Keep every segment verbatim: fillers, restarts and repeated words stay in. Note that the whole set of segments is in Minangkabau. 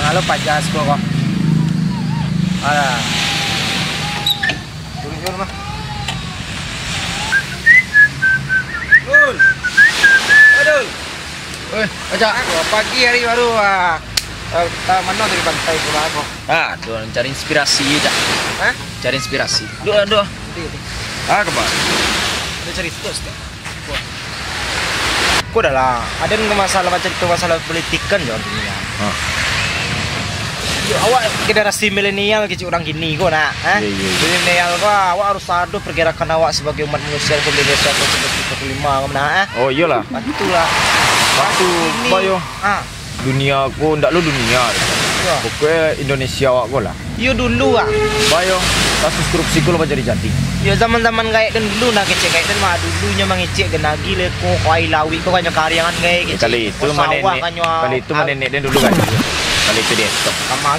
Halo, pajas ko, ko. Alah. Turun, turun, mah. Dul. Eh, Dul. Eh, Acak. Ah, pagi hari baru, ah, eh, ta-, mano dari pantai pulang ko? Ah, Dul, cari inspirasi, Cak. Hah? Cari inspirasi. Dul, Dul. Nanti, nanti. Ah, kemana? Ada cerita, Cak. Ko dah lah, aden masalah, bacarito masalah politik kan, jo dunia. Ah. Yo, awak generasi milenial kecil urang kini ko nak, eh? Iya, iya, iya. Milenial ko, awak harus ado pergerakan awak sebagai umat manusia di Indonesia ko seperti empat puluh lima ko nak, eh? Oh, iyolah. Bantu lah. Bantu, ini. Bayo. Ah. Dunia ko, ndak lo dunia. Yo. Pokoknya Indonesia awak ko lah. Iyo dulu ah. Bayo, kasus korupsi ko lah bajadi-jadi. Yo zaman-zaman gaek den dulu nah kecek gaek den mah dulu nyo mangecek genagi leko ko ai lawik ko kanyo kariangan gaek kecek. Kali itu ko sawah manenek, kanyo kali itu manenek den dulu kan. Kali itu dia tu. Sama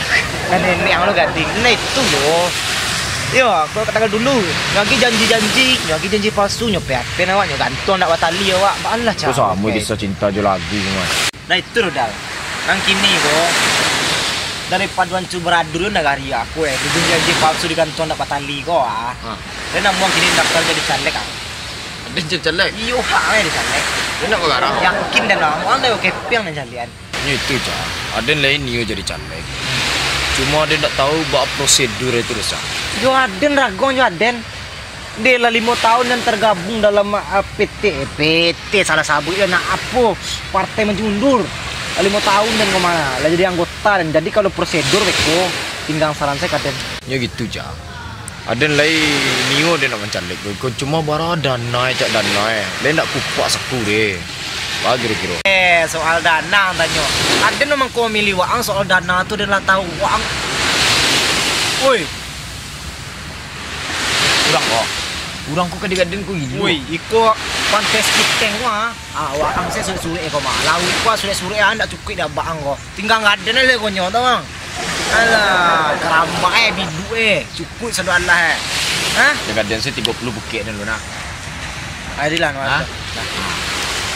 kan nenek ang lo gading. Nah itu yo. Yo, ko katakan dulu. Lagi janji-janji, lagi janji palsu nyo pepen awak nyo gantuang ndak batali awak. Balah cara. Ko samo bisa cinta jo lagi mah. Nah itu lo Dal. Nang kini ko, daripado ancu baradu lo nagari aku eh. Dudung janji palsu digantuang ndak batali ko ah. Ha. Dan namuah kini daftar jadi caleg ah. Aden jadi caleg? Iyo hak eh jadi caleg. Aden nak bagarang? Yakin dan namuah dah oke piang dan jalian. Nyo itu, Cak. Aden lai nio jadi caleg. Cuma aden ndak tahu baa prosedur itu, Cak. Yo aden rago nyo aden. Dek lah limo tahun nan tergabung dalam, ah, P T, eh, P T, salah sabuik lah, nak apo, Partai Maju Mundur. Lah limo tahun den ko mah, lah jadi anggota den. Jadi kalau prosedur beko, tinggang saran sajo ka den. Nyo gitu, Cak. Aden lai nio den nak mancalek ko, cuma bara dana, Cak, dana, eh. Lai ndak kupak saku deh. Baa kiro-kiro? Eh, soal dana ang tanyo. Aden memang ko mamilih waang soal dana tu, den lah tahu waang. Woi, Urang ko. Urang ko kadang-kadang ko gilo. Woi, iko pantes kiteng ko ah. Ah, waang se surek-surek ko mah. Lawik ko surek-surek ah, ndak cukuik dek abak ang ko. Tinggang gaden le ko nyo tau ang. Alah, karamak eh, biduk eh. Cukuik sado alah eh. Hah? Yo gaden se tigo puluah bukek dulu nah. Adilah, Hah?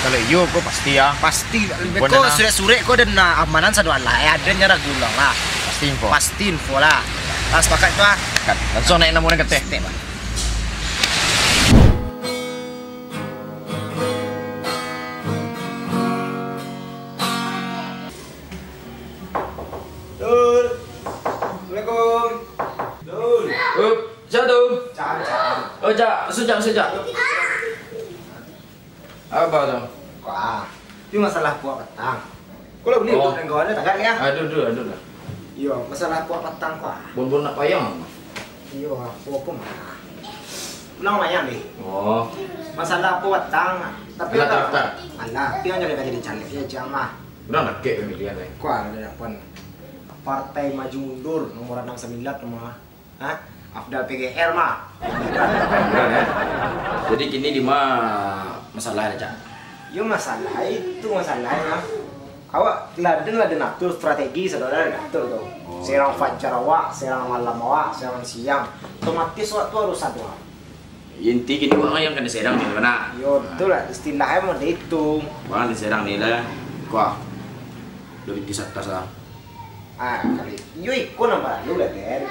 Kalau iyo ko pasti ah. Pasti. Beko surek-surek ko den nah amanan sado alah eh, aden nyo ragu ulang lah. Pasti info. Pasti info lah. Lah, sepakat tu ah. Sepakat. Langsung naik nomor yang kateh. Step, Bang. Dul. Assalamualaikum. Dul. Oh, siapa tu? Cak, Cak. Oh, Cak. Masuk, Cak. Masuk, Cak. Apo tu? Wah, itu masalah puak patang. Kau lah bali Oh. Duduk dengan kawan dia, tagak ya? Aduh, aduh, aduh lah. Iyo, masalah puak patang kau. Bon-bon nak payang. Iyo, apo pun mah. Pulang mayang deh. Oh. Masalah puak patang. Tapi Alah, daftar. Alah, tapi yang jadi jadi caleg ya, Cak mah. Udah nak kek pemilihan eh. Kau ada apa? Partai Maju Mundur nomor enam sembilan nomor. Hah? Afdal P G R mah. Beneran, ya? Jadi kini di ma masalah, Cak? Yo masalah itu masalah mah. Awak lah den lah den atur strategi saudara den atur tu. Oh. Serang fajar awak, serang malam awak, serang siang. Otomatis awak tu harus satu. Inti kini awak yang kena serang ni mana? Yo betul lah istilahnyo model itu. Bang diserang ni lah. Kuah. Lebih di atas lah. Ah, kali. Yo iko nambah lalu lah, Den.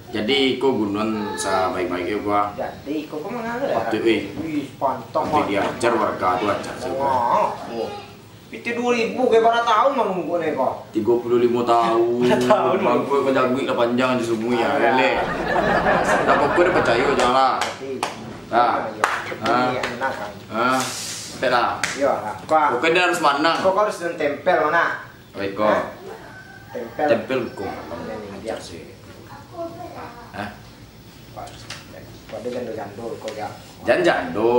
Jadi iko gunuan sabaik-baik yo gua. Jadi iko kau mangalo ya? Patut, eh. Wih, pantang. Tapi dia ajar warga tu ajar juga. Wah, oh. Itu dua ribu ke berapa tahun menunggu ni kau? Tiga puluh lima tahun. Berapa tahun? Bangku kau jaguik lah panjang di sumui ya, Alah. Lele. Dah pokok dia percaya jangan lah. Berarti Dah. Iya, Ha. Iya, enak kan. Ha. Sampai lah. Yo, lah. Kau, Pokoknya dia harus menang. Kau harus tempel mana? Baik, kau. Hah? Tempel. Tempel hukum. Ini, ini, Ajar dia. Sih. Hah? Pada jando-jando kau ya. Jangan jando.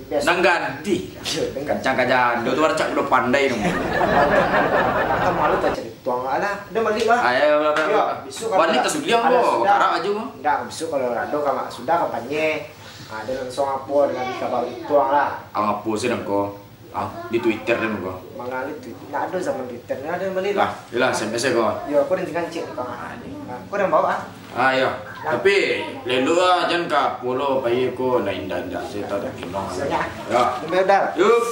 Biasa. Nang ganti. Iya, dengan Kancang ka jando tu rancak udah pandai nang. Kan malu tak cerita lah. Dah balik lah. Ayo, ayo, ayo. Yo, besok Balik kalau ke Suliang ada kau. Sudah. Karak aja kau. Ndak, besok kalau ada kamu sudah kampanye. Ah, dia langsung apa dengan kabar itu lah. Ang apa sih nang kau? Ah, di Twitter dia muka. Mangalit tu. Nak ada zaman Twitter. Nak ada balik lah. Lah, yelah, S M S kau. Yo, aku dah tinggal cek kau. Ah, ni. Nah, kau dah bawa ah. Ah, yo. Lah. Tapi lelu ah, jangan ka polo pai ko lah indah-indah. Saya tak ada kinong. Siap. Yo. Sampai dah. Yup.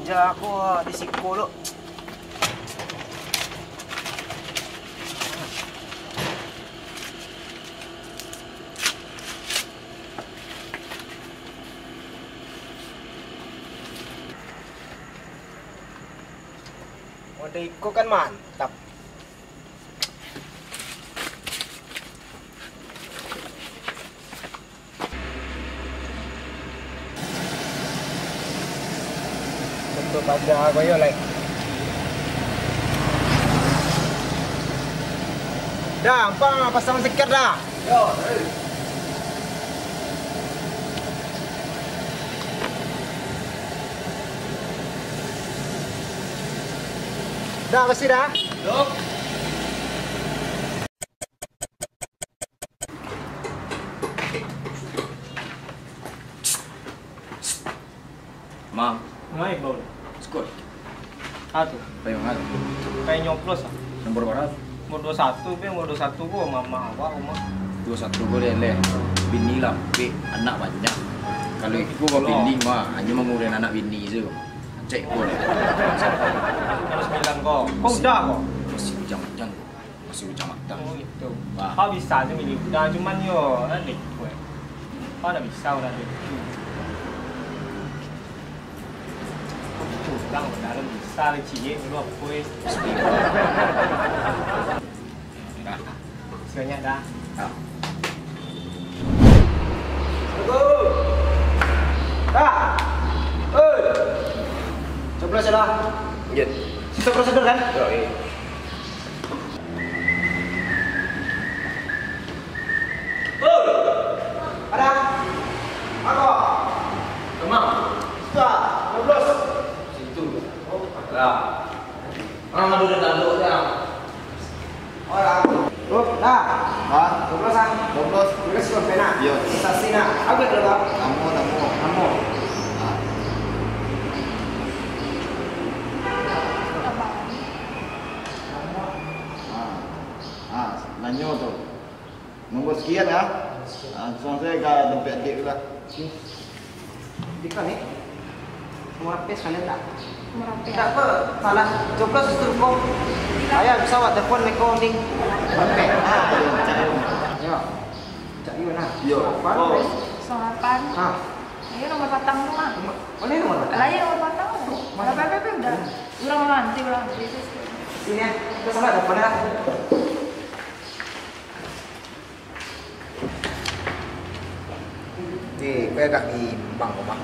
Jago di siko lo. Wadah iko kan mantap. Tutup paja ko yo, lai. Dah, ampang pasang sekat dah. Yo, eh. Dah, basi dah. Yo. Mang. Naik, Bang. Skot. Ah, tu. Payo manga tu? Payo nyoblos, ah. Nomor bara? Nomor dua satu, be, nomor dua satu ko mama awak, rumah. Dua satu ko dia leh. Bini lapek, anak banyak. Kalau iko ko bini mah, hanyo manguruian anak bini tu. Cek ko deh. Nomor sembilan ko. Ko udah ko? Masih bujang-bujang ko. Masih bujang matang. Oh, gitu. Wah. Kau bisa tu milih udah, cuman yo, kan deh, kau. Kau ndak bisa udah deh. Kau curang, padahal bisa, ciek dulu apa, eh. Dah. Banyak dah. Ah. Assalamualaikum. Dah. Oi. Coblos ya, dah. Iya. Sesuai prosedur, kan? Yo, iya. Oi! Ada? Ako? Kemang. Sudah, dua belas. Situ. Oh, ada. Ah, duduk, duduk, duduk. Orang. Oh, dah. Hah? Dua belas, ah. Dua belas. Dua belas, sudah pernah. Iya. Saksi nak. Apa tu, Bang? Namo, namo. Namo. Ah. Ah. Ah, nanyo tu. Nombor sekian, ya. Ah, langsung saja ka tampek adik tu lah. Di ko ni, nomor H P sakalian tak? Nomor H P. Tak apa, salah coblos tu ko. Ayah bisa awak telepon mereka ni. Nomor H P. Ah, cak iyo. Yo. Cak iyo nah. Yo. Apa? Kosong lapan. Ah. Ayo nomor patang tu mah. Nomor, mana nomor patang? Lah, iyo nomor patang tu. Mana? Lah, P P P udah. Urang nanti, urang nanti. Ini ya, kita sama telepon ya. Eh, kau agak bimbang kau, Bang.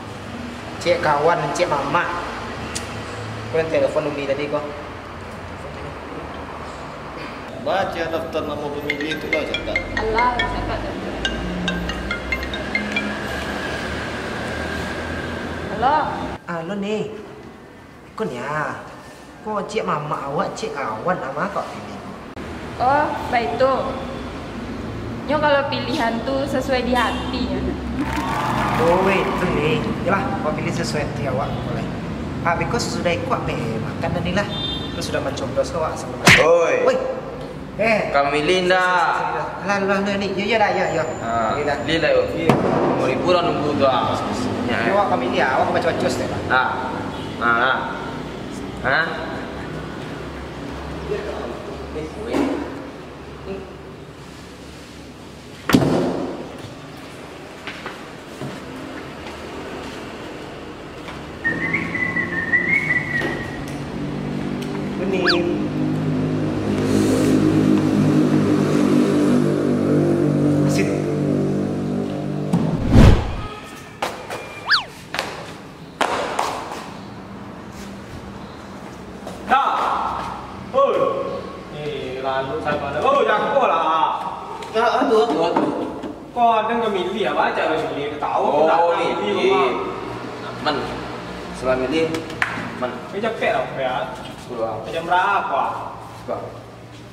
Cek kawan, cek mamak. Kau yang telepon Umi tadi kau. Baca daftar nama pemilih tu lah, catat. Alah, catat dah. Halo. Halo, Ni. Ko nyo, ko cek mamak awak, cek kawan, a ma kok pilih? Oh, baitu. Nyo kalau pilihan tu sasuai di hati. Oh, itu ni. Yolah, awak pilih sasuai hati awak, boleh. Ah, biko sasudah iko, ape makan tadi lah. Ko sudah mancoblos ko, awak samo makan. Oi. Oi. Eh. Ka mamilih ndak? Lah, lah, lah, ni. Yo, yo dah, yo, yo. Ha, yo dah. Pilih lah, yo. Iyo. Limo ribu lah nunggu tu, ah. Yo, awak ka mamilih, awak ka baco-baco saketek lah. Ha. Ha, ha. Ha? Kuning. Asin. Dah. Oi. Eh, lalu saya mana? Oh, jago lah. Ah, aduh, aduh, aduh. Kau ada nggak milih apa aja lo milih? Tahu. Oh, tak milih milih. Rumah. Man. Salah milih. Man. Ini capek lah, ya. Sepuluh. Jam berapa? Sepuluh.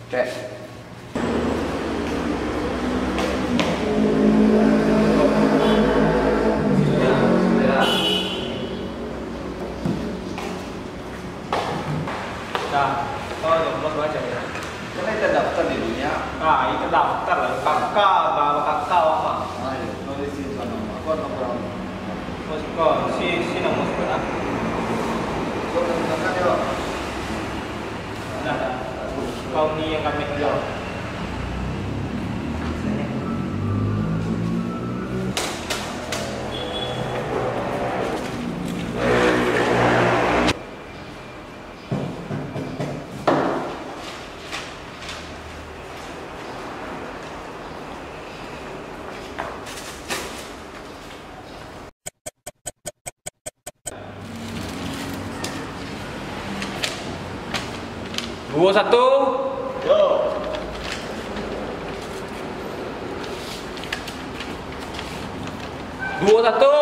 Cek. Dah, kau jomblo baca ya. Kan itu daftar di dunia. Ah, itu daftar lah. Kakak, bawa kakak apa? Ah, iya. Nulis di sana. Kau nomor berapa? Kau, si, si nomor sebelah. Tahun ni yang kami jual. Duo satu. Yo. Duo satu.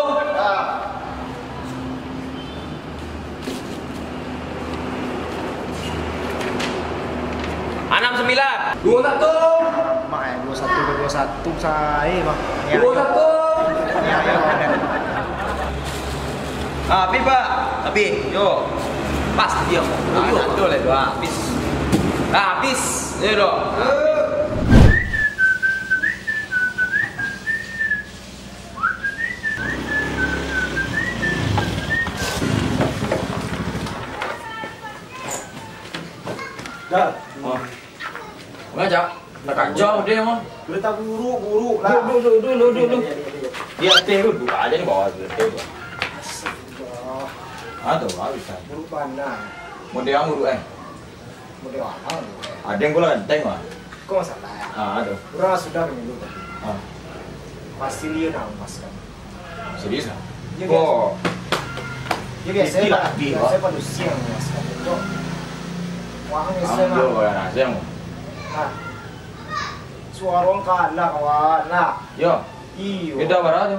Anam sambilan. Duo satu. Mak, eh, duo satu, duo satu, sae, Bang. Duo satu. Ya, ya, ya. Ah, habis, Pak. Habis. Yo. Pas dia. Ah, yo. Satu lah, dua. Habis. Ah, habis. Yo, dua. Dah. Mangacak. Dah kacau dia mah. Berita buruk, buruk lah. Duduk, duduk, duduk, duduk, duduk. Iya, iya, iya, iya, iya. Di ateh tu, duduk aja di bawah tu, ateh tu. Astagfirullah. Ah, tu, habis kan. Buruk bana. Model yang buruk, eh? Model apo tu, eh? Ada yang gua ganteng, mah. Kok masalah, ya? Ah, ada. Urang sudah pemilu tadi. Ah. Pasti dia nak emas kan. Serius, ah? Yo, oh. Biaso. Yo, biaso, Pak. Biaso padusi yang mas, kan. Wah, biaso, Pak. Ambil barang asing. Nah. Suaro kalah, kawan. Nah. Yo. Iyo. Beda bara tu?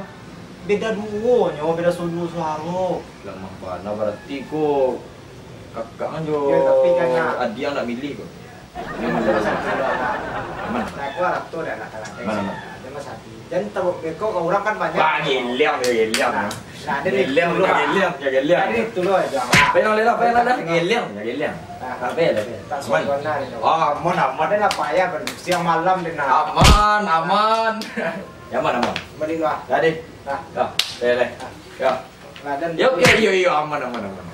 Beda duo nyo, beda sudu suaro. Lamah bana, berarti ko kakak kan jo. Yo, tapi kan, nah. Adiang nak milih ko. Aman. Nah, aku harap tu dah lah, kalau ada. Aman, aman. Ada mas hati. Jan tabuk beko ka urang kan banyak. Bah, geliang, yo geliang. Nah, nah, ada ni. Geliang, dulu, yo geliang, yo geliang. Tadi tu lo aja. Payah lah, payah lah, dah. Geliang, yo geliang. Nah, payah lah, payah. Tak sopan lah ni. Ah, aman, aman. Ada lah payah kan. Siang malam dia nak. Aman, aman. Ya, aman, aman. Balik lah. Dah, deh. Nah. Dah, payah lah. Nah. Ya. Nah, dan yo, yo, yo, yo, aman, aman, aman.